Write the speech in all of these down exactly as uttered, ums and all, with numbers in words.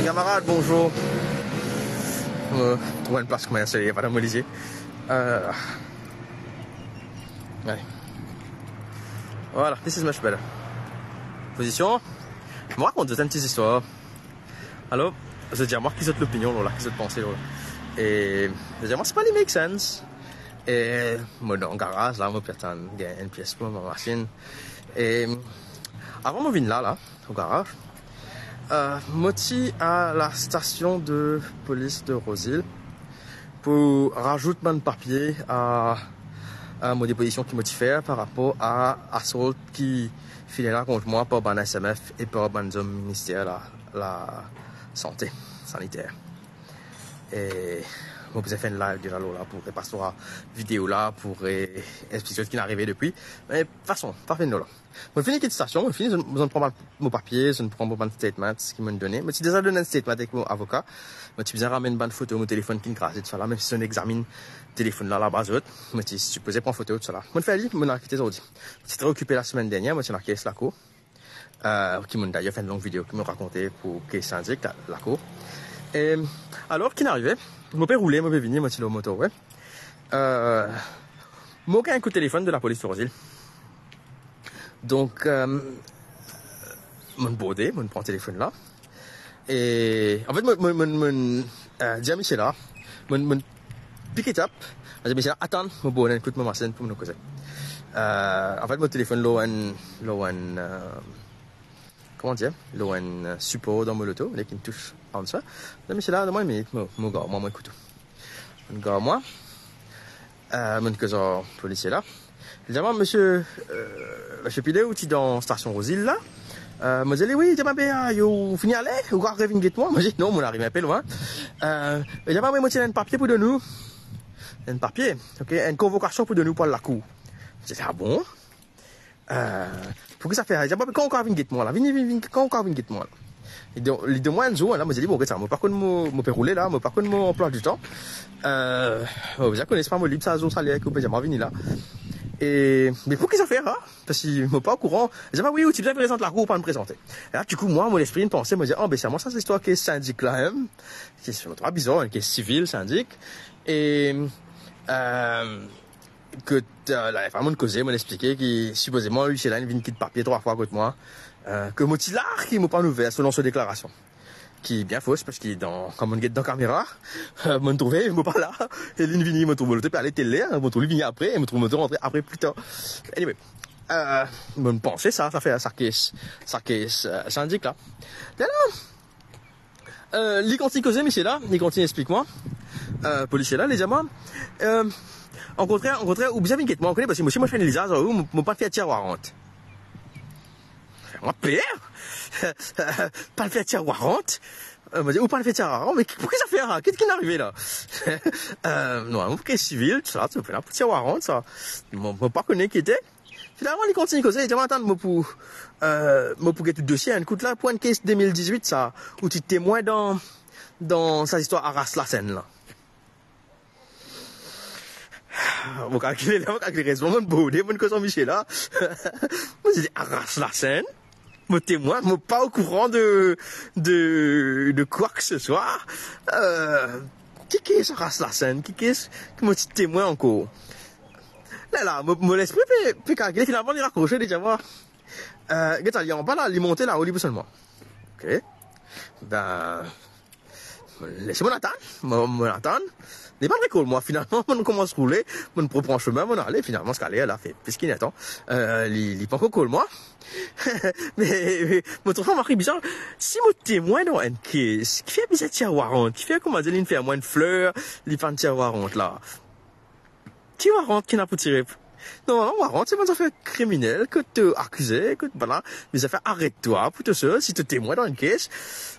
Kamarad, bonzour. Euh, trouv enn plas kouma serye, pa dan mo lizie. Euh, ale. Voilà, this is much better. Pozision. Mo rakont zot enn ti zistwar. Alor, zot dir mwa ki zot lopinion lor la, ki zot panse lor la. E zot dir mwa si pa li make sense. E mo dan garaz la, mo pe atann gagn enn pies pou mo masinn. E avan mo vinn la, la, o garaz, euh, mo ti a la stasion de polis de Rose Hill pou razout bann papie a, a mo depozision ki mo ti fer par rapor a assault ki finn ena kont mwa par bann S M F e par bann zom minister la, lasante, saniter. E mo bizin fer enn live de la lor la pou repas lor video la, pou re-, explik zot ki finn arive depi. Me fason, pa finn lor la. Mo fini kit stasion, mo fini, zot, zot pran mo papie, zot pran mo bann statements ki mo'nn done. Mo ti deza donn enn statement avek mo avoka. Mo ti bizin ramenn bann foto mo telefonn ki'nn kraze, tousala, mem si zot examinn telefonn la laba zot. Mo ti sipoze pran foto, tousala. Mo'nn fer li, mo'nn al kite zordi. Mo ti tre okipe lasemenn dernie, mo ti ena kes lakour. Euh, ki mo'nn dayer fer enn long video ki mo rakonte pou kes sindik la, lakour. E alor, ki'nn arive, mo pe roule, mo pe vini, mo ti lor motor, we. Euh, mo gagn enn kout telefonn de lapolis Rose Hill. Donk, euh, mo'nn borde, mo'nn pran telefonn la. E, anfet, mo'nn, mo'nn, mo'nn, mo'nn, euh, dir misie la, mo'nn, mo'nn pick it up, mo'nn dir misie la, atann, mo bord enn kout mo masinn pou nou koze. Euh, anfet, mo telefonn lor enn, lor enn, euh, kouma dir, lor enn, euh, sipor dan mo loto, li ki'nn tous answer. Mo'nn dir misie la, donn mwa enn minit, mo, mo gar mwa, mo ekout ou. Mo'nn gar mwa. Euh, mo'nn koz ar polisie la. Li dir mwa, "Misie, euh, misie Pillay, ou ti dan stasion Rose Hill la?" Euh, mo dir li, "Wi." Li dir mwa, "Be, ah, ou fini ale? Ou kapav revinn get mwa?" Mo dir, "Non, mo'nn ariv inpe lwin." Euh, li dir mwa, "Wi, mo ti ena enn papie pou donn ou." Enn papie, ok, enn konvokasion pou donn ou pou al lakour. Mo dir, "Ah bon?" Euh, pou ki sa fer? Li dir, "Bon, kan ou kapav vinn get mwa la? Vini, vini, vini, kan ou kav vinn get mwa la?" Li donn, li donn mwa enn zour la, mo dir li, "Bon, get sa, mo pa konn mo, mo pe roule la, mo pa konn mo anplwa di tan. Euh, mo bizin kone si pa mo lib sa zour sa ler ki ou pe dir mwa vini la. E, me pou ki sa fer, ha? Parski mo pa okouran." Li dir, "Ba wi, ou ti bizin prezant lakour, ou pa'nn prezante." E la, dikou, mwa, mo lespri inn panse, mo dir, "Ah, be, serman sa, se istwar ki sindik la, hein? Ki se bizar, ki sivil, sindik." E, euh, kot, euh, la, enn fwa mo'nn koze, mo'nn explike ki sipozeman, li, se la, li vinn kit papie trwa fwa kot mwa, euh, ki mo ti la, ki mo pa'nn ouver selon so deklarasion. Ki bien fos, parski dan, kan mo'nn get dan kamera, euh, mo'nn trouve mo pa la, e li'nn vini, mo'nn trouv mo loto pe ale tel ler, mo'nn trouv li vini apre, e mo'nn trouv mo loto rantre apre pli tar. Anyway, euh, mo'nn panse sa, sa fer sa kes, sa kes, euh, sindik la. Lerla, Euh, li kontign koze, misie la, li kontign explik mwa, euh, polisie la, li dir mwa, euh, "Okontrer, okontrer, ou bizin vinn get mwa, ou kone, parski mo, si mo fer enn lizaz ar ou, mo, mo pa fer tir a warrant." Mwa per, pa fer tir a warrant. Euh, mo dir, "Ou pa fer tir a warrant, me ki, pou ki sa fer la? Ki, ki finn arive la?" Euh, non, mo kes sivil, tousala, to pe la pou tir a warrant, sa. Mo, mo pa kone ki ete. Finalman, li kontign koze, li dir mwa, "Atann, mo pou, euh, mo pou get ou dosie, enn kout la, pou enn kes de mil diz-wit sa, ou ti temwin dan, dan sa zistwar aras lasenn la." Mo kalkile la, mo kalkile rezon, mo'nn borde, mo'nn koz ar misie la. Mo dir, "Aras lasenn? Mo temwin, mo pa okouran de, de, de kwa ke se swa. Euh, ki kes aras lasenn? Ki kes ki mo ti temwin ankor?" Lerla, mo, mo lespri pe, pe kalkile, finalman, li rakrose, li dir mwa, "Euh, get sa, li anba la, li monte la, ou li pou sonn mwa." Ok. Ben, lese mo'nn atann, mo, mo'nn atann. Li pa re kol mwa, finalman, mo'nn koumans roule, mo'nn repran sime, mo'nn ale, finalman, skaler la fer plis ki enn tan. Euh, li, li pa ankor kol mwa. Me, me, mo trouv sa mari bizar. Si mo temwin dan enn kes, kifer bizin tir a warrant? Kifer, koumadir, li'nn fer mwa enn fler, li pa'nn tir a warrant la? Ki warrant ki ena pou tire? Normalman, warrant, se bann zafer kriminel, kot to akize, kot, voilà, me zafer aret twa pou to sez, si to temwin dan enn kes.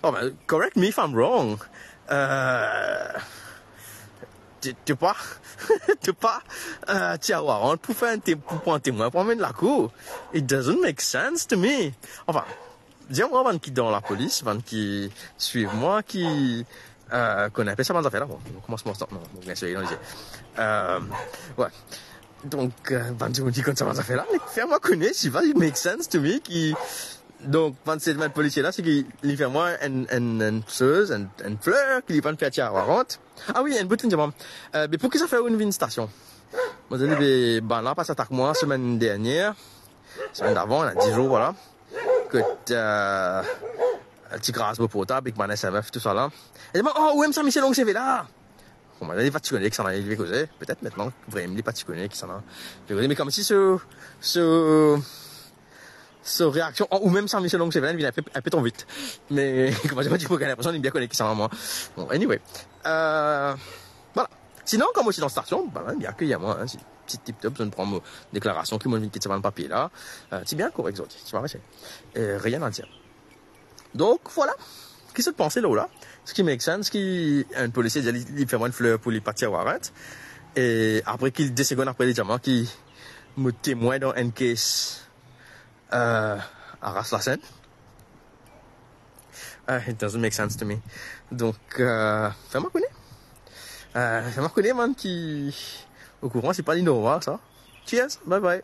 Oh, ben, correct me if I'm wrong. Euh, to, to pa, to pa, euh, tir a warrant pou fer enn te-, pou pran temwin, pou amenn lakour. It doesn't make sense to me. Anfin, dir mwa bann ki dan lapolis, bann ki swiv mwa, ki, euh, kone inpe sa bann zafer la. Bon, mo koumans, non, mo gagn soley dan lizie. Euh, we. Donk, euh, bann dimoun ki konn sa bann zafer la, fer mwa kone si va, it make sense to me ki Donk, bann statement polisie la, se ki li fer mwa enn, enn, enn soz, enn, enn fler ki li pa'nn fer ti a warant. Ah wi, enn bout finn dir mwa, eh, be pou ki sa fer ou vinn stasion? Mo dir li, be, bann la pas atak mwa semenn dernier, semenn davan, la, dizour, vwala. Kot, eh, ti kraz mo portab ek bann S M F, tousala. E mwa, oh, ou mem sa misie long seve la? Bon, mwa, li pa ti kone kisannla li pe koze, petet aster, vremem, li pa ti kone kisannla li pe koze, me koumsi so, so, so reaksion, oh, ou mem sa misie long seve la, li vinn enpe, enpe tro vit. Me, kouma dir, mo ti pou gagn linpresion li bien kone kisannla mwa. Bon, anyway. Eh, vwala. Sinon, kan mo ti dan stasion, bann la bien akeyir mwa, hein, ti, ti tip top, zot pran mo deklarasion ki mo vinn kit sa bann papie la. Eh, ti bien korek zot, ti marse. Eh, rien a dir. Donk, vwala. Ki zot panse lor la? Eski make sense ki enn polisie dir li, li fer mwa enn fler pou li pa ti a warant? E apre ki de segonn apre li dir mwa ki mo temwin dan enn kes, eh, aras lasenn? Eh, it doesn't make sense to me. Donk, eh, fer mwa kone. Eh, fer mwa kone, bann ki okouran, se pa li normal sa. Cheers, bye bye.